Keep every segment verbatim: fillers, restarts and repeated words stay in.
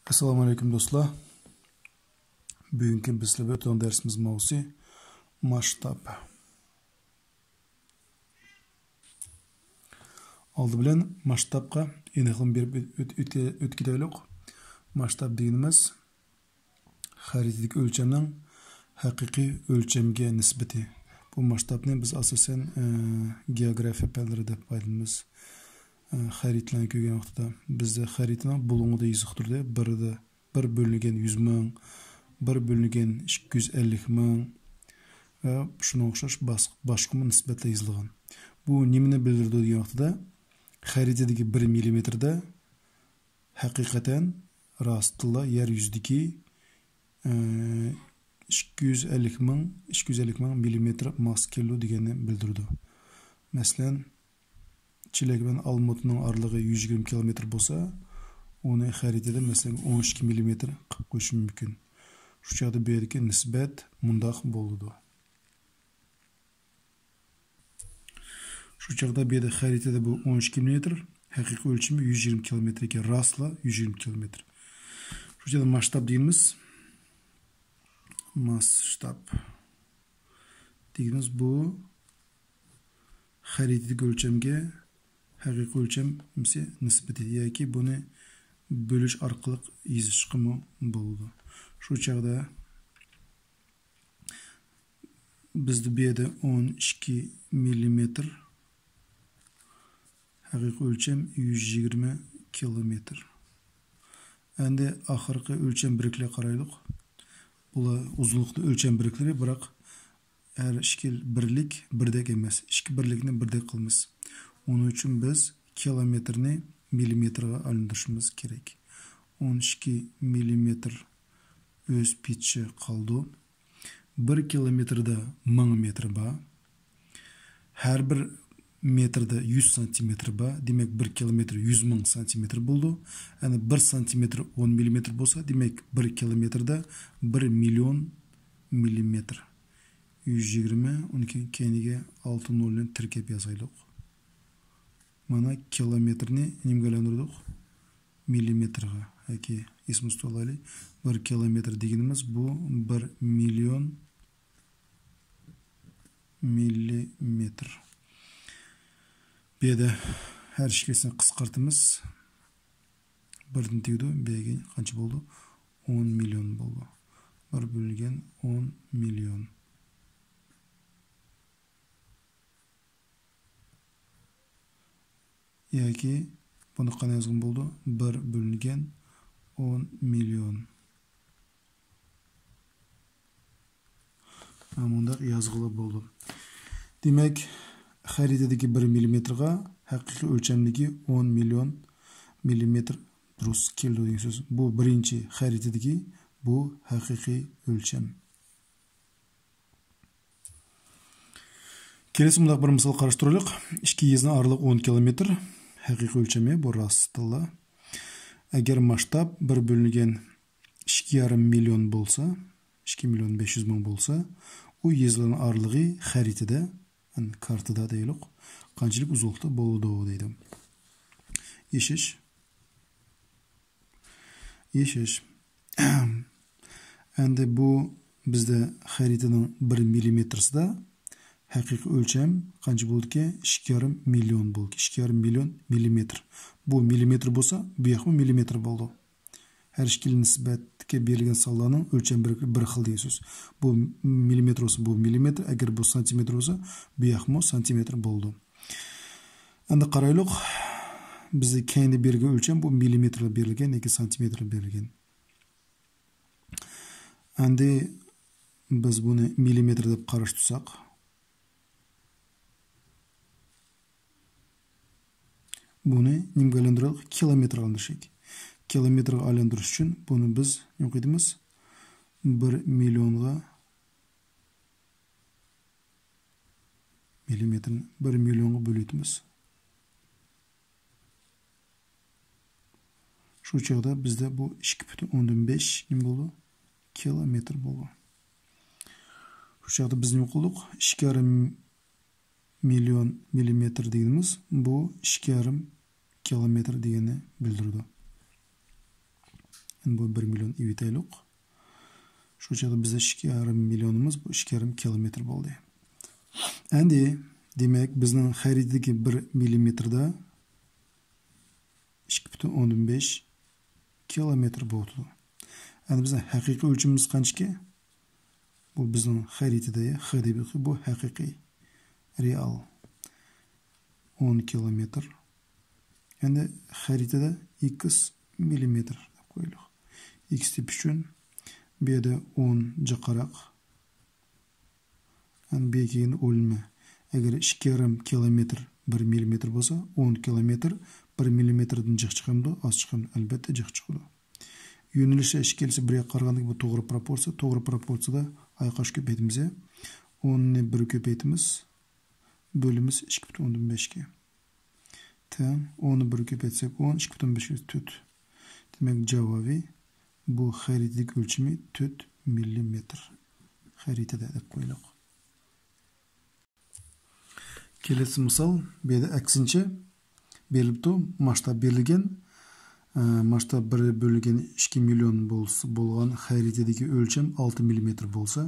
ئەسسالامۇ ئەلەيكۇم دوستلار. بۈگۈنكى بىز بىلەن ئۆتىدىغان دەرسىمىز ماۋزۇسى ماسشتاب. ئالدى بىلەن ماسشتابقا ئېنىقلىما بېرىپ ئۆت-، ئۆت-، ئۆت-، ئۆتكۈدەيلۇق. ماسشتاب دېگىنىمىز خەرىتىدىكى ئۆلچەمنىڭ ھەقىقىي ئۆلچەمگە نىسبىتى. بۇ ماسشتابنى بىز ئاساسەن، ئە، گېئوگرافىيە پەنلىرى دەپ ئايرىمىز. ئە، خەرىتىلەرنى كۆرگەن ۋاقتىدا بىزدە خەرىتىنىڭ بۇلۇڭىدا يېزىق تۇرىدۇ. بىرىدە بىر بۆلۈنگەن يۈز مىڭ، بىر بۆلۈنگەن ئىككى يۈز ئەللىك مىڭ ۋە شۇنىڭغا ئوخشاش باس-، باشقىمۇ نىسبەتلەر يېزىلغان. بۇ نېمىنى بىلدۈرىدۇ دېگەن ۋاقتىدا، خەرىتىدىكى بىر مىللىمېتىردا ھەقىقەتەن راستتىنلا يەر يۈزىدىكى، ئە، ئىككى يۈز ئەللىك مىڭ، ئىككى يۈز ئەللىك مىڭ مىللىمېتىر ماس كېلىدۇ دېگەننى بىلدۈرىدۇ. مەسىلەن، چېلەك بىلەن ئالمۇتىنىڭ ئارىلىقى يۈز يىگىرمە كىلومېتىر بولسا، ئۇنى خەرىتىدە، مەسىلەن، ئون ئىككى مىللىمېتىر قىلىپ قويۇشى مۇمكىن. شۇ چاغدا بۇ يەردىكى نىسبەت مۇنداق بولىدۇ. شۇ چاغدا بۇ يەردە خەرىتىدە بۇ ئون ئىككى مىللىمېتىر، ھەقىقىي ئۆلچىمى يۈز يىگىرمە كىلومېتىر ئىكەن، راستلا يۈز يىگىرمە كىلومېتىر. شۇ چاغدا ماسشتاب دېگىنىمىز، ماسشتاب دېگىنىمىز بۇ خەرىتىدىكى ئۆلچەمگە ھەقىقىي ئۆلچەم نېمىسى نىسبىتى ياكى بۇنى بۆلۈش ئارقىلىق يېزىشقىمۇ بولىدۇ. شۇ چاغدا بىزدە بۇ يەردە ئون ئىككى مىللىمېتىر، ھەقىقىي ئۆلچەم يۈز يىگىرمە كىلومېتىر. ئەمدى ئاخىرقى ئۆلچەم بىرلىكلەرگە قارايلۇق. بۇلار ئۇزۇنلۇقتا ئۆلچەم بىرلىكلىرى، بىراق ھەر ئىككى بىرلىك بىردەك ئەمەس. ئىككى بىرلىكنى بىردەك قىلىمىز. ئۇنىڭ ئۈچۈن بىز كىلومېتىرنى مىللىمېتىرغا ئايلاندۇرۇشىمىز كېرەك. ئون ئىككى مىللىمېتىر ئۆز پېتىچە قالىدۇ. بىر كىلومېتىردا مىڭ مېتىر بار. ھەر بىر مېتىردا يۈز سانتىمېتىر بار. دېمەك، بىر كىلومېتىر يۈز مىڭ سانتىمېتىر بولىدۇ. يەنى بىر سانتىمېتىر ئون مىللىمېتىر بولسا، دېمەك، بىر كىلومېتىردا بىر مىليون مىللىمېتىر. يۈز يىگىرمە، ئۇنىڭ كەينىگە ئالتە نولنى تىركەپ يازايلۇق. مانا، كىلومېتىرنى نېمىگە ئايلاندۇردۇق؟ مىللىمېتىرغا ياكى ئېسىمىزدە تۇتۇۋالايلى. بىر كىلومېتىر دېگىنىمىز بۇ بىر مىليون مىللىمېتىر. بۇ يەردە ھەر ئىككىسىنى قىسقارتىمىز. بىردىن تېگىدۇ. بۇ يەرگە قانچە بولدى؟ ئون مىليون بولدى. بىر بۆلۈنگەن ئون مىليون. ياكى بۇنى قانداق يازغىلى بولىدۇ؟ بىر بۆلۈنگەن ئون مىليون. مۇنداق يازغىلى بولىدۇ. دېمەك، خەرىتىدىكى بىر مىللىمېتىرغا ھەقىقىي ئۆلچەمدىكى ئون مىليون مىللىمېتىر دۇرۇس كېلىدۇ دېگەن سۆز. بۇ بىرىنچى خەرىتىدىكى بۇ ھەقىقىي ئۆلچەم. كېلىسى مۇنداق بىر مىسال قاراشتۇرايلۇق. ئىككى يېزىنىڭ ئارىلىقى ئون كىلومېتىر. ھەقىقىي ئۆلچىمى بۇ راستتىنلا. ئەگەر ماسشتاب بىر بۆلۈنگەن ئىككى يېرىم مىليون بولسا، ئىككى مىليون بەش يۈز مىڭ بولسا، ئۇ يېزىلارنىڭ ئارىلىقى خەرىتىدە، يەنى كارتىدا دەيلۇق، قانچىلىك ئۇزۇنلۇقتا بولىدۇ دەيدۇ. يېشىش. يېشىش. ئەمدى بۇ بىزدە خەرىتىنىڭ بىر مىللىمېتىرسىدا ھەقىقىي ئۆلچەم قانچە بولىدىكەن؟ ئىككى يېرىم مىليون بولىدىكەن. ئىككى يېرىم مىليون مىللىمېتىر. بۇ مىللىمېتىر بولسا، بۇ ياقمۇ مىللىمېتىر بولىدۇ. ھەر ئىككىلا نىسبەتكە بېرىلگەن سانلارنىڭ ئۆلچەم بىرلىكى بىر خىل دېگەن سۆز. بۇ مىللىمېتىر بولسا، بۇ مىللىمېتىر، ئەگەر بۇ سانتىمېتىر بولسا، بۇ ياقمۇ سانتىمېتىر بولىدۇ. ئەمدى قارايلۇق. بىزگە كەينىدە بېرىلگەن ئۆلچەم بۇ مىللىمېتىردا بېرىلگەن ياكى سانتىمېتىردا بېرىلگەن. ئەمدى بىز بۇنى مىللىمېتىر دەپ قاراشتۇرساق، بۇنى نېمىگە ئايلاندۇرايلۇق؟ كىلومېتىرغا ئايلاندۇرۇشايلى. كىلومېتىرغا ئايلاندۇرۇش ئۈچۈن بۇنى بىز نېمە قىلىمىز؟ بىر مىليونغا، مىللىمېتىرنى بىر مىليونغا بۆلۈۋېتىمىز. شۇ چاغدا بىزدە بۇ ئىككى پۈتۈن ئوندىن بەش نېمە بولىدۇ؟ كىلومېتىر بولىدۇ. شۇ چاغدا بىز نېمە قىلدۇق؟ ئىككى يېرىم مىليون مىللىمېتىر دېگىنىمىز بۇ ئىككى يېرىم كىلومېتىر دېگەننى بىلدۈرىدۇ. بۇ بىر مىليون ئېلىۋېتەيلۇق. شۇ چاغدا بىزدە ئىككى يارىم مىليونىمىز بۇ ئىككى يارىم كىلومېتىر بولدى. ئەندى، دېمەك، بىزنىڭ خەرىتىدىكى بىر مىللىمېتىردا ئىككى پۈتۈن ئوندىن بەش كىلومېتىر بولىدۇ. ئەندى بىزنىڭ ھەقىقىي ئۆلچىمىمىز قانچىكى؟ بۇ بىزنىڭ خەرىتىدە، يا، خەرىتە، بۇ ھەقىقىي، رېئال. ئون كىلومېتىر. ئەندى خەرىتىدە ئىكس مىللىمېتىر دەپ قويۇلۇق. ئىكس تىپ ئۈچۈن بۇ يەردە ئون جىقراق. ئەندى بۇ يەرگە كەلگەندە ئويلىنىمەن. ئەگەر ئىككى يارىم كىلومېتىر بىر مىللىمېتىر بولسا، ئون كىلومېتىر بىر مىللىمېتىردىن جىق چىقامدۇ؟ ئاز چىقامدۇ؟ ئەلبەتتە جىق چىقىدۇ. يۆنىلىش ئىككىلىسى بىر ياققا قارىغاندىكىن بۇ توغرا پروپورسىيە. توغرا پروپورسىيىدا ئايقاش كۆپەيتىمىز. ئوننى بىر كۆپەيتىمىز. بۆلىمىز ئىككى پۈتۈن ئوندىن بەشكە. تەڭ ئوننى بىر كۆپەيتسەك ئون، ئىككى پۈتۈن بەش تۆت. دېمەك، جاۋابى بۇ خەرىتىدىكى ئۆلچىمى تۆت مىللىمېتىر. خەرىتىدە دەپ قويۇلۇق. كېلەسى مىسال، بۇ يەردە ئەكسىنچە بېرىلىپتۇ. ماسشتاب بېرىلگەن. ئە، ماسشتاب بىر بۆلگەن ئىككى مىليون بولسا، بولغان خەرىتىدىكى ئۆلچەم ئالتە مىللىمېتىر بولسا،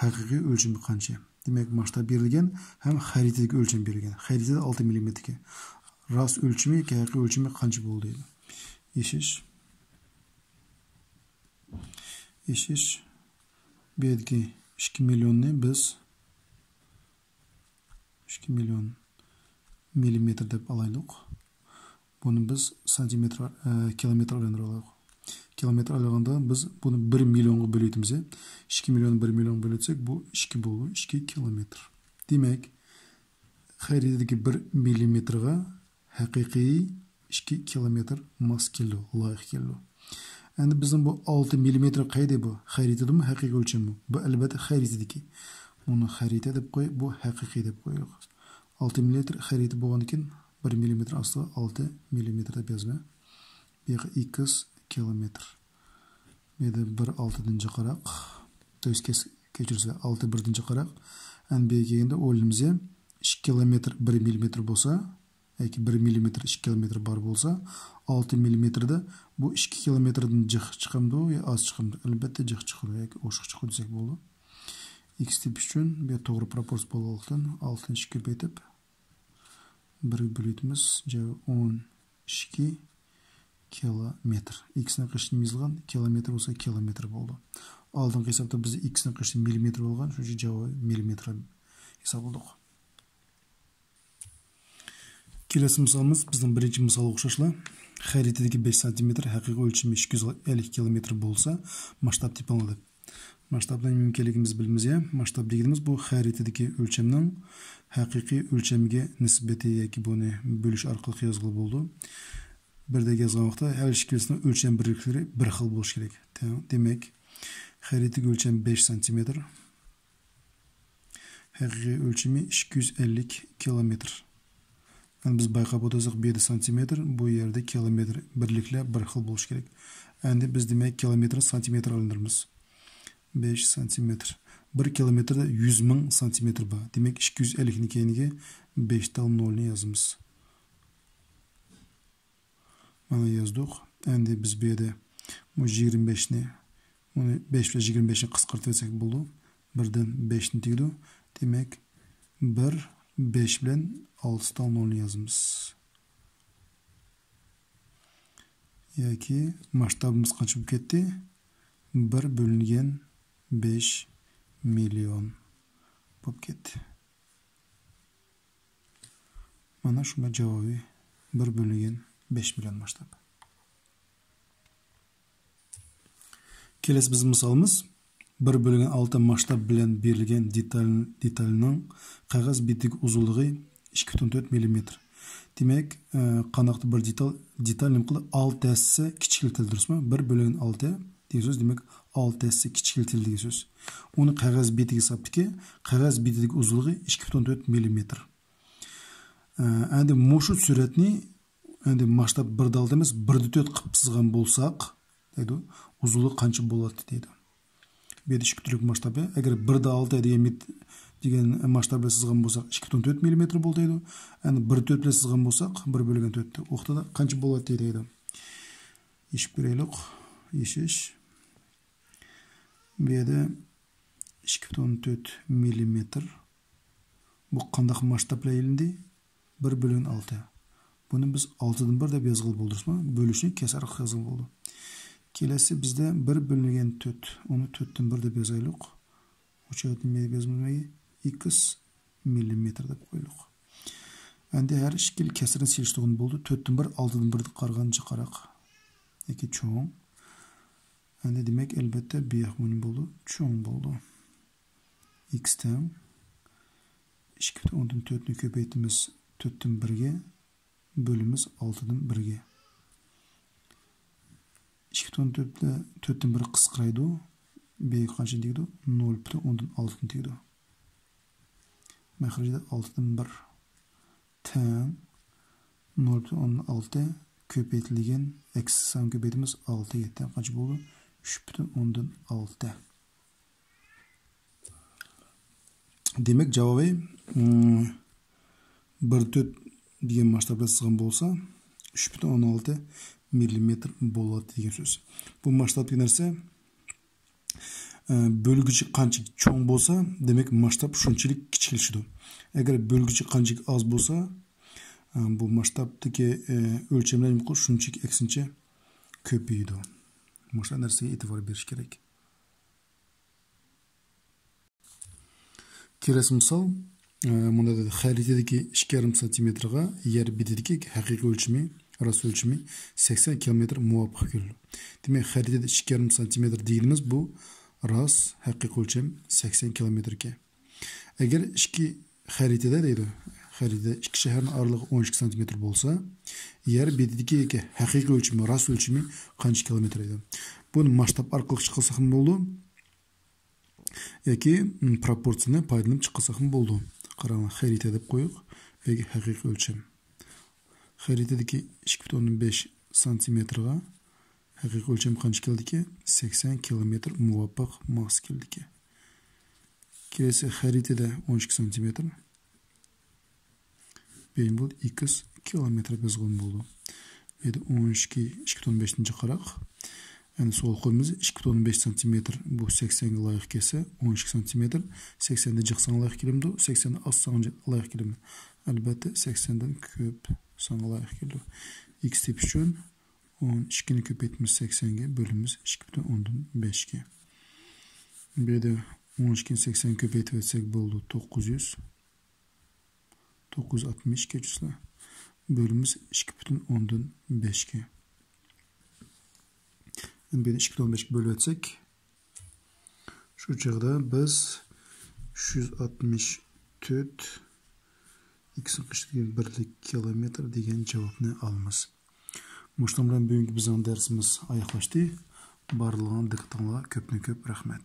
ھەقىقىي ئۆلچىمى قانچە؟ دېمەك، ماسشتاب بېرىلگەن ھەم خەرىتىدىكى ئۆلچەم بېرىلگەن. خەرىتىدە ئالتە مىللىمېتىركەن. راست ئۆلچىمى ياكى ھەقىقىي ئۆلچىمى قانچە بولدى دەيدۇ. ئېشىش. ئېشىش. بۇ يەردىكى ئىككى مىليوننى بىز ئىككى مىليون مىللىمېتىر دەپ ئالايلۇق. بۇنى بىز سانتىمېتىر، ئە، كىلومېتىر ئايلاندۇرۇپ ئالايلۇق. كىلومېتىر ئايلانغاندا بىز بۇنى بىر مىليونغا بۆلۈۋېتىمىز. ئىككى مىليوننى بىر مىليونغا بۆلۈۋەتسەك، بۇ ئىككى بولىدۇ، ئىككى كىلومېتىر. دېمەك، خەرىتىدىكى بىر مىللىمېتىرغا ھەقىقىي ئىككى كىلومېتىر ماس كېلىدۇ، لايىق كېلىدۇ. ئەندى بىزنىڭ بۇ ئالتە مىللىمېتىر قەيدى بۇ؟ خەرىتىدىمۇ ھەقىقىي ئۆلچەممۇ؟ بۇ ئەلبەتتە خەرىتىدىكى. بۇنى خەرىتە دەپ قويۇپ، بۇ ھەقىقىي دەپ قويۇلۇق. ئالتە مىللىمېتىر خەرىتە بولغاندىكىن، بىر مىللىمېتىر ئاستىغا ئالتە مىللىمېتىر دەپ يازىمەن. بۇ ياققا ئىكس كىلومېتىر. بۇ يەردە بىر ئالتىدىن جىقراق. تۆت كەس-، كەچۈرسە، ئالتە بىردىن جىقراق. ئەندى بۇ يەرگە كەلگەندە ئويلىنىمىز، ئىككى كىلومېتىر بىر مىللىمېتىر بولسا، ياكى بىر مىللىمېتىر ئىككى كىلومېتىر بار بولسا، ئالتە مىللىمېتىردا بۇ ئىككى كىلومېتىردىن جىق چىقامدۇ يا ئاز چىقامدۇ؟ ئەلبەتتە جىق چىقىدۇ ياكى ئوشۇق چىقىدۇ دېسەك بولىدۇ. ئىكس تىپ ئۈچۈن بۇ توغرا پروپورسىيە بولغانلىقتىن، ئالتىنى ئىككىگە كۆپەيتىپ، بىرگە بۆلۈۋېتىمىز. جاۋابى ئون ئىككى كىلومېتىر. ئىكسنىڭ قېشىدىن يېزىلغان، كىلومېتىر بولسا كىلومېتىر بولىدۇ. ئالدىنقى ھېسابتا بىزدە ئىكسنىڭ قېشىدىن مىللىمېتىر بولغان، شۇنىڭ ئۈچۈن جاۋابى مىللىمېتىر ھېسابلىدۇق. كېلەسى مىسالىمىز بىزنىڭ بىرىنچى مىسالغا ئوخشاشلا، خەرىتىدىكى بەش سانتىمېتىر، ھەقىقىي ئۆلچىمى ئىككى يۈز ئەللىك كىلومېتىر بولسا، ماسشتاب تېپىڭلار دەپ. ماسشتابنىڭ نېمە ئىكەنلىكىمىزنى بىلىمىز يا. ماسشتاب دېگىنىمىز بۇ خەرىتىدىكى ئۆلچەمنىڭ ھەقىقىي ئۆلچەمگە نىسبىتى ياكى بۇنى بۆلۈش ئارقىلىق يازغىلى بولىدۇ. بىردەك يازغان ۋاقىتتا ھەر ئىككىلىسىنىڭ ئۆلچەم بىرلىكلىرى بىر خىل بولۇشى كېرەك. تەڭ. دېمەك، خەرىتىدىكى ئۆلچەم بەش سانتىمېتىر. ھەقىقىي ئۆلچىمى ئىككى يۈز ئەللىك كىلومېتىر. يەنى بىز بايقاپ ئولتۇرساق، بۇ يەردە سانتىمېتىر، بۇ يەردە كىلومېتىر، بىرلىكلەر بىر خىل بولۇشى كېرەك. ئەندى بىز، دېمەك، كىلومېتىرنى سانتىمېتىرغا ئايلاندۇرىمىز. بەش سانتىمېتىر. بىر كىلومېتىردا يۈز مىڭ سانتىمېتىر بار. دېمەك، ئىككى يۈز ئەللىكنىڭ كەينىگە بەش تال نولنى يازىمىز. مانا يازدۇق. ئەندى بىز بۇ يەردە بۇ يىگىرمە بەشنى، بۇنى بەش بىلەن يىگىرمە بەشنى قىسقارتىۋەتسەك بولىدۇ. بىردىن بەشنى تېگىدۇ. دېمەك، بىر، بەش بىلەن ئالتە تال نولنى يازىمىز. ياكى ماسشتابىمىز قانچە بولۇپ كەتتى؟ بىر بۆلۈنگەن بەش مىليون بولۇپ كەتتى. مانا شۇ جاۋابى بىر بۆلۈنگەن بەش مىليون ماسشتاب. كېلەسى بىزنىڭ مىسالىمىز بىر بۆلۈنگەن ئالتە ماسشتاب بىلەن بېرىلگەن دېتال، دېتالنىڭ قەغەز بېتىدىكى ئۇزۇنلۇقى ئىككى پۈتۈن تۆت مىللىمېتىر. دېمەك، ئە، قانداقتۇر بىر دېتال، دېتال نېمە قىلدى؟ ئالتە ھەسسە كىچىكلىتىلدى، دۇرۇسمۇ؟ بىر بۆلۈنگەن ئالتە دېگەن سۆز، دېمەك، ئالتە ھەسسە كىچىكلىتىلدى دېگەن سۆز. ئۇنى قەغەز بېتىگە ساپتىكى، قەغەز بېتىدىكى ئۇزۇنلۇقى ئىككى پۈتۈن تۆت مىللىمېتىر. ئە، ئەندى مۇشۇ سۈرەتنى، ئەندى ماسشتاب بىردە ئالتە ئەمەس، بىردە تۆت قىلىپ سىزغان بولساق، دەيدۇ، ئۇزۇنلۇقى قانچە بولاتتى دەيدۇ. بۇ يەردە ئىككى تۈرلۈك ماسشتاب. ئەگەر بىردە ئالتە دېگەن مېت-، دېگەن ماسشتاب بىلەن سىزغان بولساق، ئىككى پۈتۈن تۆت مىللىمېتىر بولدى دەيدۇ. ئەندى بىر تۆت بىلەن سىزغان بولساق، بىر بۆلگەن تۆت. ئۇ ۋاقىتتا قانچە بولاتتى دەيدۇ. يېشىپ كۆرەيلۇق. ئېشىش. بۇ يەردە ئىككى پۈتۈن ئوندىن تۆت مىللىمېتىر. بۇ قانداق ماسشتاب بىلەن ئېلىندى؟ بىر بۆلگەن ئالتە. بۇنى بىز ئالتىدىن بىر دەپ يازغىلى بولىدۇ، بۆلۈشنى كەسىر ئارقىلىق يازغىلى بولىدۇ. كېلەسى بىزدە بىر بۆلگەن تۆت، ئۇنى تۆتتىن بىر دەپ يازايلۇق. ئۇ چاغدا نېمە دەپ يازمىدى؟ ئىكس مىللىمېتىر دەپ قويدۇق. ئەمدى ھەر ئىككىلا كەسىرنى سېلىشتۇرغىلى بولىدۇ. تۆتتىن بىر ئالتىدىن بىرگە قارىغاندا جىقراق ياكى چوڭ. ئەمدى دېمەك، ئەلۋەتتە، بۇ ياق مۇنى بولىدۇ، چوڭ بولىدۇ. ئىكس تەڭ ئىككى پۈتۈن ئوندىن تۆتنى كۆپەيتىمىز تۆتتىن بىرگە، بۆلىمىز ئالتىدىن بىرگە. ئىككى پۈتۈن ئوندىن تۆتتىن بىر قىسقىرايدۇ. بىرگە قانچىنى تېگىدۇ؟ نۆل پۈتۈن ئوندىن ئالتىنى تېگىدۇ. مەخرىجىدە ئالتىدىن بىر تەڭ نۆل پۈتۈن ئوندىن ئالتە كۆپەيتىلگەن ئەكس سان كۆپەيتىمىز ئالتىگە تەڭ قانچە بولىدۇ؟ ئۈچ پۈتۈن ئوندىن ئالتە. دېمەك، جاۋابى، ئىم، بىر تۆت دېگەن ماسشتابتا سىزغان بولسا، ئۈچ پۈتۈن ئوندىن ئالتە مىللىمېتىر بولاتتى دېگەن سۆز. بۇ ماسشتاب دېگەن نەرسە، ئە، بۆلگۈچى قانچە چوڭ بولسا، دېمەك، ماسشتاب شۇنچىلىك كىچىكلىشىدۇ. ئەگەر بۆلگۈچى قانچىلىك ئاز بولسا، ئە، بۇ ماسشتابتىكى، ئە، ئۆلچەملەر نېمە قىلىدۇ؟ شۇنچىلىك ئەكسىنچە كۆپىيىدۇ. مۇشۇ نەرسىگە ئېتىبار بېرىش كېرەك. كېلەسى مىسال، ئە، مۇندا دېدى، خەرىتىدىكى ئىككى يېرىم سانتىمېتىرغا يەر بېتىدىكى ھەقىقىي ئۆلچىمى، راست ئۆلچىمى سەكسەن كىلومېتىر مۇۋاپىق كېلىدۇ. دېمەك، خەرىتىدە ئىككى يېرىم سانتىمېتىر دېگىنىمىز بۇ راست ھەقىقىي ئۆلچەم سەكسەن كىلومېتىر ئىكەن. ئەگەر ئىككى خەرىتىدە دەيدۇ، خەرىتىدە ئىككى شەھەرنىڭ ئارىلىقى ئون ئىككى سانتىمېتىر بولسا، يەر بېتىدىكى ھەقىقىي ئۆلچىمى، راست ئۆلچىمى قانچە كىلومېتىر دەيدۇ. بۇنى ماسشتاب ئارقىلىق چىقارساقمۇ بولىدۇ. ياكى، م، پروپورتسىيىنى پايدىلىنىپ چىقارساقمۇ بولىدۇ. قاراڭلار، خەرىتە دەپ قويۇق. ياكى ھەقىقىي ئۆلچەم. خەرىتىدىكى ئىككى پۈتۈن ئوندىن بەش سانتىمېتىرغا ھەقىقىي ئۆلچەم قانچە كېلىدىكەن؟ سەكسەن كىلومېتىر مۇۋاپىق ماس كېلىدىكەن. كېلەسى خەرىتىدە ئون ئىككى سانتىمېتىر. بۇ يەردە ئىكس كىلومېتىر يازغان بولىدۇ. بۇ يەردە ئون ئىككى، ئىككى پۈتۈن بەشتىن جىقراق. يەنى سوئال قويىمىز، ئىككى پۈتۈن بەش سانتىمېتىر بۇ سەكسەنگە لايىق كەلسە، ئون ئىككى سانتىمېتىر سەكسەندىن جىق سانغا لايىق كېلىدۇ، سەكسەندىن ئاز سانغا لايىق كېلىدۇ. ئەلۋەتتە، سەكسەندىن كۆپ سانغا لايىق كېلىدۇ. ئىكس تېپىش ئۈچۈن ئون ئىككىنى كۆپەيتىمىز سەكسەنگە، بۆلىمىز ئىككى پۈتۈن ئوندىن بەشكە. بۇ يەردە ئون ئىككىنى سەكسەنگە كۆپەيتىۋەتسەك بولىدۇ، توققۇز يۈز. توققۇز يۈز ئاتمىش، كەچۈرسىلەر. بۆلىمىز ئىككى پۈتۈن ئوندىن بەشكە. ئەمدى بۇنى ئىككى پۈتۈن ئوندىن بەشكە بۆلۈۋەتسەك، شۇ چاغدا بىز ئۈچ يۈز ئاتمىش تۆت ئىكسنىڭ قىشتىكى بىرلىك كىلومېتىر دېگەن جاۋابنى ئالىمىز. مۇشۇنىڭ بىلەن بۈگۈنكى بىزنىڭ دەرسىمىز ئاياغلاشتى. بارلىقىڭلار دىققىتىڭلارغا كۆپتىن كۆپ رەھمەت.